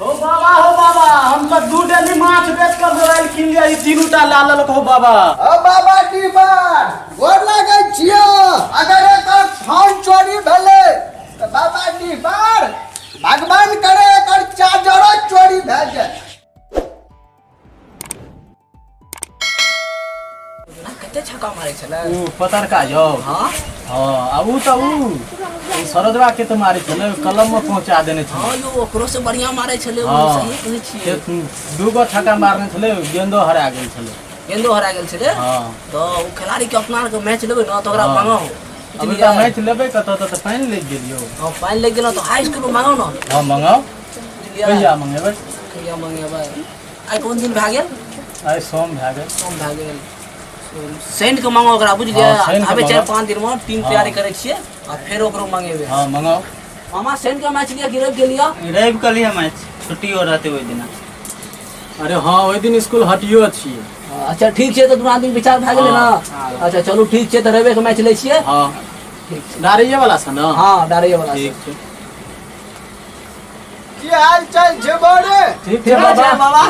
हो बाबा, हो बाबा, हम तऽ दू डेली माछ बेच कऽ मोबाइल कीन लिअ, ई तीनू टा ला लेलक हो बाबा। ओ बाबा डीबर, गोर लागै छियौ। अगर एकर फोन चोरी भेलै तऽ बाबा डीबर, भगवान करे एकर चार्जरो चोरी भए जाय। कते छक्का मारै छलै उ पतरका यौ? हाँ। हाँ, आ उ तऽ उ सरोजवा के तऽ मारै छलै, कलम में पहुंचा देने छलै। हाँ यौ, ओकरो से बढ़िया मारै छलै उ। हाँ। सही कहै छियै। दूगो छक्का मारने छलै, गेंदो हरा गेल छलै। गेंदो हरा गेल छलै। हाँ। तऽ ओ खिलाड़ी के अपना आरके मैच लेबै ने तऽ ओकरा हाँ। मांगो। अभी तऽ मैच लेबै कतऽ? तऽ पानि लागि गेल यौ। हाँ, पानि लागि गेल तऽ हाई स्कूल में मांगो ने। हाँ, मंगाउ। बुझलियै? कहिया मंगेबै? कहिया मंगेबै? आइ कोन दिन भए गेल? आइ सोम भए गेल। सोम भए गेल। शनि के मंगाउ ओकरा, बुझलियै? हँ, शनि के आबै चारि मंगाउ। पाँच दिन मे टीम हँ। तैयारी करै छियै आ फेर ओकरो मंगेबै। हाँ, मंगाउ। मामा, शनि के मैच लिअ कि रवि के लिअ? रवि के लिअ मैच, छुट्टियो रहतै ओहि दिना। अरे हाँ, ओहि दिन स्कूल हटियो छियै। अच्छा ठीक छै, तऽ दुनू आदमी विचार भए गेलै ने? हँ। अच्छा चलू, ठीक छै, तऽ रवि के मैच लै छियै। हाँ। ठीक छै। डारैये वाला छै ने? हँ, डारैये वाला। ठीक छै। की हाल चाल छै बौरे? ठीक छै बाबा। बाबा।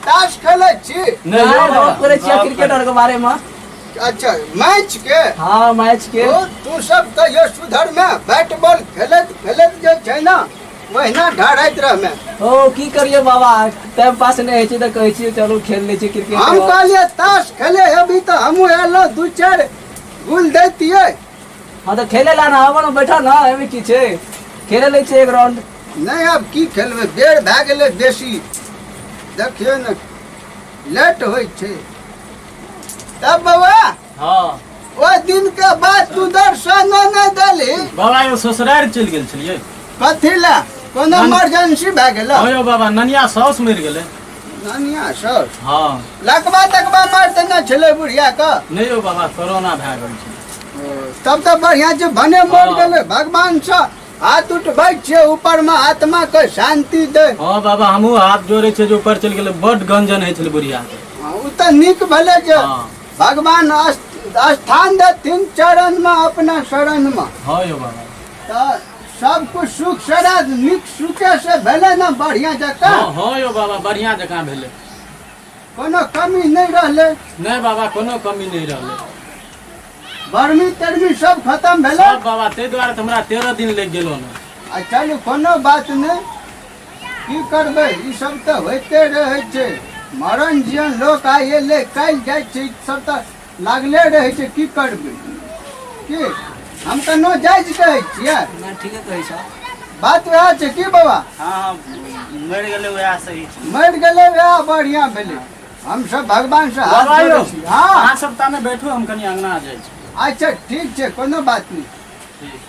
ताश खेलै छी? नहि यौ गप बाबा। करै छियै क्रिकेटर के बारे मे। अच्छा, मैच के? हाँ, मैच के। ओ तू सब कहियो सुधर में, बैट बॉल खेलैत खेलैत जे छै ने ओहिना ढारैत रहमे। ओ की करिए बाबा, टाइम पास नहि होइ छै तऽ कहै छियै चलू खेल लै छियै क्रिकेट। हम कहलियै ताश खेले हेबी तऽ हमहूँ एलहुँ, दू चारि गुल दैतियै। हाँ, तऽ खेले ला ना, आबऽ ने, बैठऽ ना, एहिमे की छै, खेले लै छियै एक राउंड। नहि, आब की खेलबै, बेर भए गेलै बेसी, देखियौ ने लेट होइ छै। तब बौआ, हाँ। ओहि दिन के बाद तू दर्शनो नहि देली। बाबा यौ, ससुरारि चलि गेल छलियै। कथी लए? कोनो इमरजेंसी भए गेल? हाँ यौ बाबा, ननिया साउस मरि गेलै। ननिया साउस? हाँ। लकबा तकबा मारि देने छलै बुढ़िया के? नहि यौ बाबा, कोरोना भए गेल छै। तब तऽ बढ़िया छै, भने मर हाँ। गेलै। भगवान से हाथ उठबै छियै ऊपर मे, आत्मा के शांति दे। हाँ बाबा, हमहूँ हाथ जोड़े छियै जे ऊपर चलि गेलै, बड गंजन होइ छलै बुढ़िया के। हाँ, ओ तऽ नीक भेलै जे हाँ। भगवान स्थान देथिन चरण मे, अपना शरण मे। हाँ यौ बाबा। तऽ सब कुछ सुख सरा नीक सुखे से भेलै ने बढ़िया जकाँ? हाँ हाँ यौ बाबा, बढ़िया जकाँ भेलै। कोनो कमी नहि रहलै? नहि बाबा, कोनो कमी नहि रहलै। बर्मी तरमी सब खतम भेलै? सब बाबा, ताहि दुआरे तऽ हमरा 13 दिन लागि गेलो ने। आ चलू, कोनो बात नहि, की करबै, ई सब तऽ होइते रहै छै। मरण जीवन लोक आइ एलै काल्हि जाइ छै, ई सब तऽ लागले रहै छै, की करबै? की हम कनो जायज कहै छियै? नहि, ठीके कहै छौ। बात वएह छै की बाबा? हाँ, मरि गेलै वएह सही छै। मरि गेलै वएह बढ़िआँ भेलै, हमसब भगवान से हाथ बाबा यौ, जोड़ै छी। हँ। अहाँ सब ताने बैठू, हम कनि अंगना जाइ छी। अच्छा ठीक छै, कोनो बात नहि। ठीक।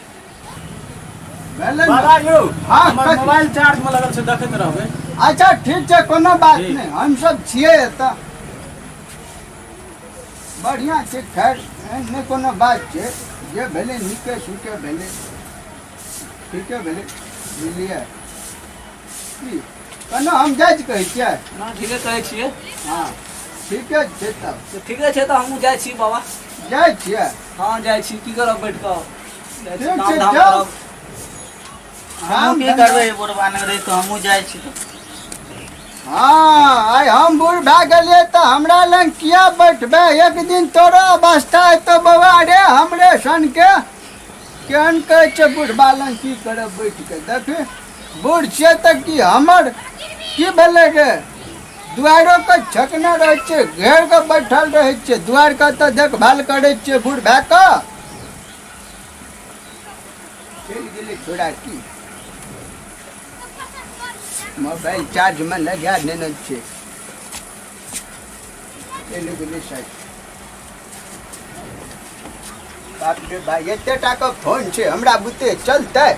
भेलै ने? बाबा यौ, हाँ, हमर कथी? मोबाइल चार्ज में लगल छै, देखैत रहबै। अच्छा ठीक छै, कोनो बात ठीक। नहि, हमसब छियै एतऽ। बढ़िआँ छै, खैर एहन नहि कोनो बात छै, जे भेलै नीके सुखे भेलै, ठीके भेलै, बुझलियै की? कोनो हम जायज कहै छियै? ना, ठीके कहै छियै। हँ, ठीके छै तब। तऽ ठीके छै, तऽ हमहूँ जाइ छी बाबा। जाइ छियै? हँ, जाइ छी, की करब बैठ कऽ, जाइ छी। ठीक काम छै, धाम जाउ। करब। हमहूँ की करबै बुढ़बा नगरी, तऽ हमहूँ जाइ छी तऽ। हँ, आइ हम बूढ़ भए गेलियै तऽ हमरा लग किया बैठबै? एक दिन तोरो अवस्था हेतौ बौआ रे हमरे सनके। केहन कहै छै बुढ़बा लग की करब बैठ के। देखी, बूढ़ छियै तऽ की हमर की भेलै रे? दुआरिओके छकने रहै छियै, घेर कऽ बैठल रहै छियै, दुआरिके तऽ देखभाल करै छियै बूढ़ भए कऽ। चलि गेलै छोड़ा की? मोबाइल चार्जमे लगा देने छै, चलि गेलै शायद। बाप रे भाई, एते टाका फोन छै, हमरा बुते चलतै?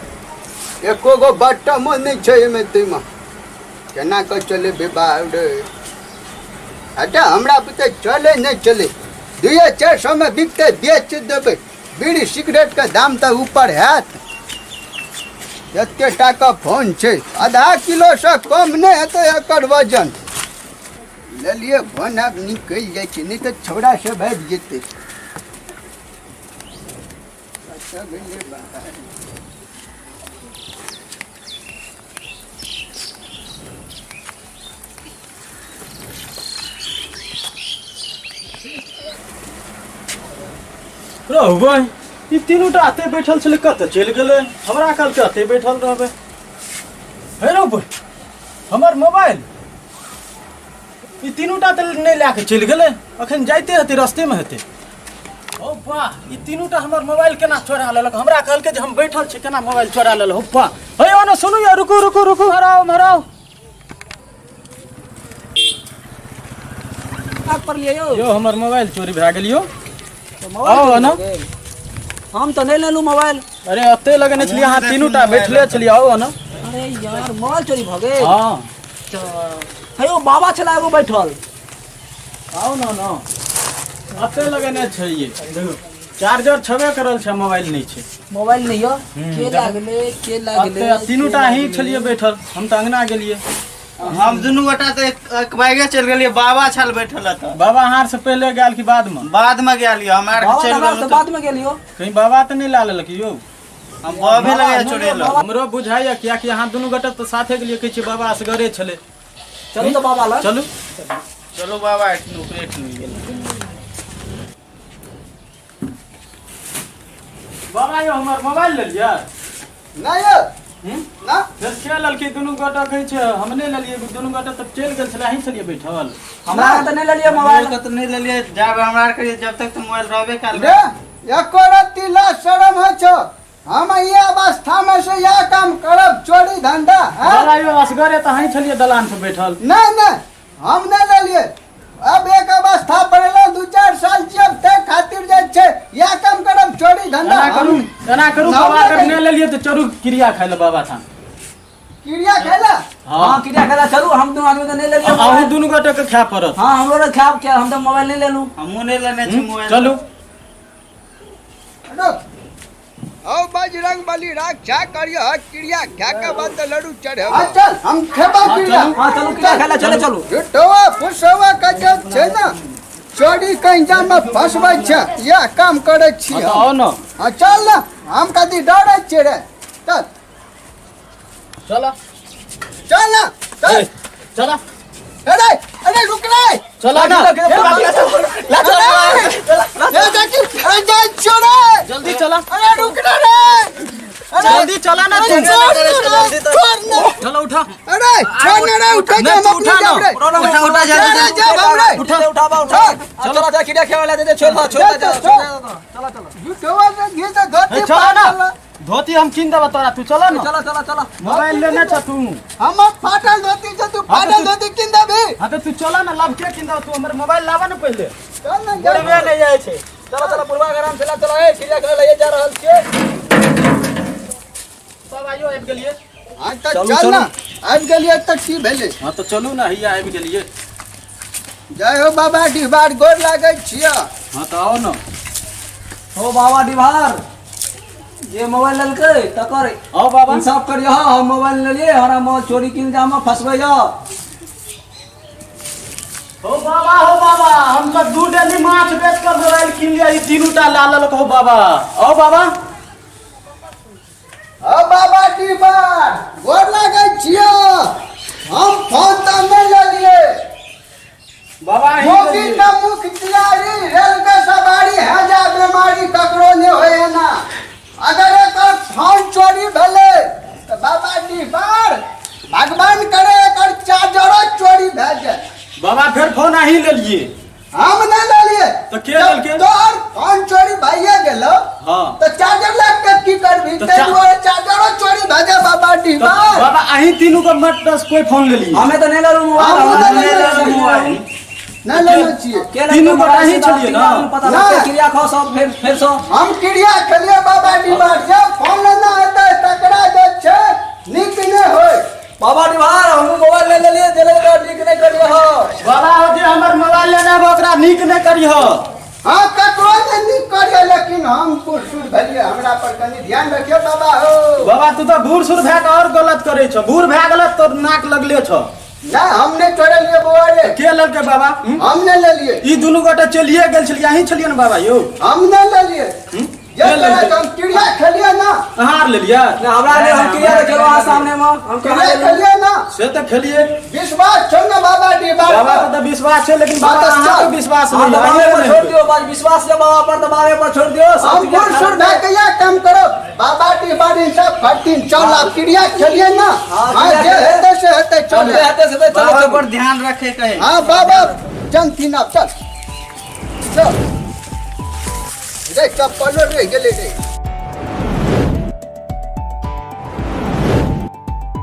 एको गो बटमो नहि छै एहिमे, ताहिमे केना कऽ चलेबै? बाप रे, अच्छा हमरा बुते चले नहि चले, दुइए चारि सएमे बिकतै, बेच देबै। बीड़ी सिगरेटके दाम तऽ ऊपर हैत। एते टाका फोन छै, आधा किलोसँ कम नहि हेतै एकर वजन। लेलियै फोन, आब निकलि जाइ छै, नहि तऽ छौड़ा सब आबि जेतै। अच्छा भेलै बाबा। रहबै ई तीनू टा एते बैठल छलै कतऽ चलि गेलै हमरा कहलकै एते बैठल रहबै हे रौ हमर मोबाइल ई तीनू टा तऽ नहि लए कऽ चलि गेलै अखन जाइते हेतै रस्तेमे हेतै ओ वाह ई तीनू टा हमर मोबाइल केना चोरा लेलक हमरा कहलकै जे हम बैठल छी केना मोबाइल चोरा लेलक हो वाह हे ओने सुनू यौ रुकू रुकू रुकू हराउ हराउ आग पर लियै यौ यौ हमर मोबाइल चोरी भए गेल यौ तऽ मोबाइल आउ चोरी ने। भऽ गेल। हम तऽ नहि लेलहुँ मोबाइल अरे एते लगने छलियै अहाँ तीनू टा बैठले छलियै आउ ने अरे यार मोबाइल चोरी भऽ गेल हँ तऽ हे यौ बाबा छला एगो बैठल आउ ने ने एते लगेने छै ये देखू चार्जर छेबे करल छै मोबाइल नहि छै मोबाइल नहि यौ के लागले के लागले एते तीनू टा अहीं छलियै बैठल हम तऽ अंगना गेलियै हम दुनू गोटा तऽ एक बैगे चलि गेलियै बाबा छल बैठल तऽ बाबा अहाँ से पहिले गेल कि बादमे बादमे गेलियै हम आर बाबा चलि तऽ हमरा गेलहुँ से तऽ बादमे गेलियो कहीं बाबा तऽ नहि लए लेलक यौ हम बाबे लगे चोरेलक हमरो बुझाइया कियाकि अहाँ दुनू गोटा तऽ साथे गेलियै कहै छियै बाबा असगरे छलै चलू तऽ बाबा लग चलू चलू बाबा एखन ओकरे एखन गेल बाबा यौ हमर मोबाइल लेलियै नहि यौ हूँ? ना फेर के लेलकै दुनू गोटा कहै छै हम नहि लेलियै दुनू गोटा तऽ चलि गेल छलै अहीं छलियै बैठल हमरा तऽ नहि लेलियै मोबाइल मोबाइल तऽ नहि लेलियै जब हमरा आर के जब तक तऽ मोबाइल रहबे कयल रे एको रत्ती लाज शरम होइ छौ हम ई अवस्था में से यह काम करब चोरी धंधा हैं? बाबा यौ असगरे तऽ अहीं छलियै दलान पर बैठल नहीं नहीं हम नहीं लेलिए अब एक अवस्था पर एलहुँ दू चारि साल जियब तै खातिर जाइ छै इएह काम करब चोरी धंधा एना करू एना करू हम बाबा अगर नहि नहि लेलियै तऽ चरू क्रिया खाइ लए बाबा थान क्रिया खेला हाँ क्रिया खेला चलू हम दुनू आदमी तऽ नहि लेलियै अहूँ मोबाइल। दुनू गोटे के खाय पड़त हाँ हमरो ने खायब क्या हम तऽ मोबाइल नहि लेलहुँ हमहूँ नहि लेने छी मोबाइल चलू रुक औ बजरंग बली रक्षा करियो क्रिया खा के बाद तो लड्डू चढ़े चल हम खेबा क्रिया हाँ चलू क्रिया खेला चले चलू झूठवा फुसवा के जे छै ने चोरी कहीं जामे फसबै छै इएह काम करै छी हाँ, तऽ हम। आउ ने हाँ चल ने हम कदी डरै छियै रे चल चल चल ने चल चल अरे अरे रुक रे चल ना अरे ए देखी अरे जा छोड़े जल्दी चला अरे रुक ना रे अरे जल्दी चला ना अरे तू छोड़ ना रे, छोड़ ना चलो उठा अरे छोड़ ना रे उठा के नहीं, हम तू अपने उठा ना। जाब रे उठा उठा जल्दी अरे जाब हम रे उठा उठा बा उठा चलो जा क्रिया खेला दे दे छोड़ दो छोड़ दे चलो चलो झूठवा से घी से धोती ए, चला ना फाटल धोती हम कीन देबो तोरा तू चल ना चलो चलो चलो मोबाइल लेने छ तू हमर फाटल धोती छै तू हाँ, तो फाटल तू- धोती कीन देबी हाँ तो तू चल ना लाभ के कीन देबो तू हमर मोबाइल लावा ना पहिले चल ना जा बुढ़वे नहीं जाइ छै चलो चलो बुढ़वा के आराम से ला चलो ए क्रिया खेला ले जा रहल छियै सब आइयो आबि गेलियै हाँ तऽ चलू, चल ना आबि गेलियै तऽ की भेलै हाँ तो चलू ना हैया आबि गेलियै जय हो बाबा डिहबार गोर लागै छियै हाँ तो आओ ना हो बाबा डिभार जे मोबाइल लेलकै तकर आओ बाबा इंसाफ करियो हम मोबाइल लेलियै हमरा मोबाइल चोरी के इल्जाम में फंसबै यऽ हो बाबा हो बाबा हम तऽ दू डेली माछ बेच कऽ मोबाइल कीन लिया ई तीनू टा ला लेलक हो बाबा आओ बाबा हो बाबा डिहबार गोर लागै छियै हम फोन तऽ नहि लेलियै बाबा अहीं मोगी लेलियै। के मुख तियारी रेल के सवारी हैजा बीमारी ककरो नहि होय ना अगर एकर फोन चोरी भेलै तऽ बाबा डिहबार भगवान करे एकर चार्जरो चोरी भए जाय बाबा फेर फोन अहीं लेलियै हम नहि लेलियै तऽ के लेलकै? तोहर फोन चोरी भइए गेलो हाँ तऽ चार्जर लए के की करबी तऽ ताहि दुआरे चार्जरो चोरी भए जाय बाबा तऽ डिहबार बाबा अहीं तीनू के मत बस कोई फोन लेलियै हमे तऽ नहि लेलहुँ मोबाइल हमहूँ हमरा नहि नहि लेलहुँ लेलहुँ मोबाइल। नहि लेने छियै के लेलकै तीनू गोटा मोबाइल अहीं से छलियै तीनू ना? आदमी पता ना। लगतै क्रिया खाओ सब फेर फेर सऽ हम क्रिया खेलिए बाबा डिहबार जे फोन लेना हेतै तकरा जे छै नीक नहि होय बाबा डिभार हमहूँ मोबाइल ले लेलियै जे लेलकै नीक नहि करियै हो बाबा हो जे हमर मोबाइल लेने हेबो ओकरा नीक नहि करिह हाँ ककरो नहि नीक करियै लेकिन हम बूढ़ सूढ़ भेलियै हमरा पर कनि ध्यान रखियौ बाबा हो बाबा तू तऽ बूढ़ सूढ़ भए कऽ आओर गलत करै छ बूढ़ भए गेल तोर नाक लगले छ नहि हम नहि चोरेलियै बौआ रे के लेलकै बाबा हम्म? हम नहि लेलियै ई दुनू गोटे चलिए गेल छलियै अहीं छलियै ने बाबा यौ हम नहि लेलियै ये तोरा के हम क्रिया खेलिए ना। अहाँ हार लेलियै? ना, हमरा नहि, हम क्रिया तऽ खेलहुँ अहाँ सामने मे, हम क्रिया कहाँ लेलहुँ? खेलिए ना। से तऽ खेलियै। विश्वास छौ ने बाबा डिहबार बाबा पर? पर तऽ विश्वास छै, लेकिन बाबा हाँ, तऽ अहाँ चल। पर विश्वास हाँ, नहि तऽ है, बाबे अहीँ पर नहि छोड़ हेतै। दियौ, बस विश्वास छै बाबा पर तऽ बाबे पर छोड़ दियौ। सब हम क्रिया बूढ़ सूढ़ खराब भए के इएह काम करब, बाबा डिहबार सब करथिन। चल आब क्रिया खेलिए ना। हाँ, हाँ, क्रिया जे खेलिए। हेतै से हेतै, चल। जे हेतै से हेतै, चलो, बाबा चलो। पर ध्यान रखे के है। हाँ बाबा जनथिन आब, चल चल रे, चप्पलो रहि गेलै रे।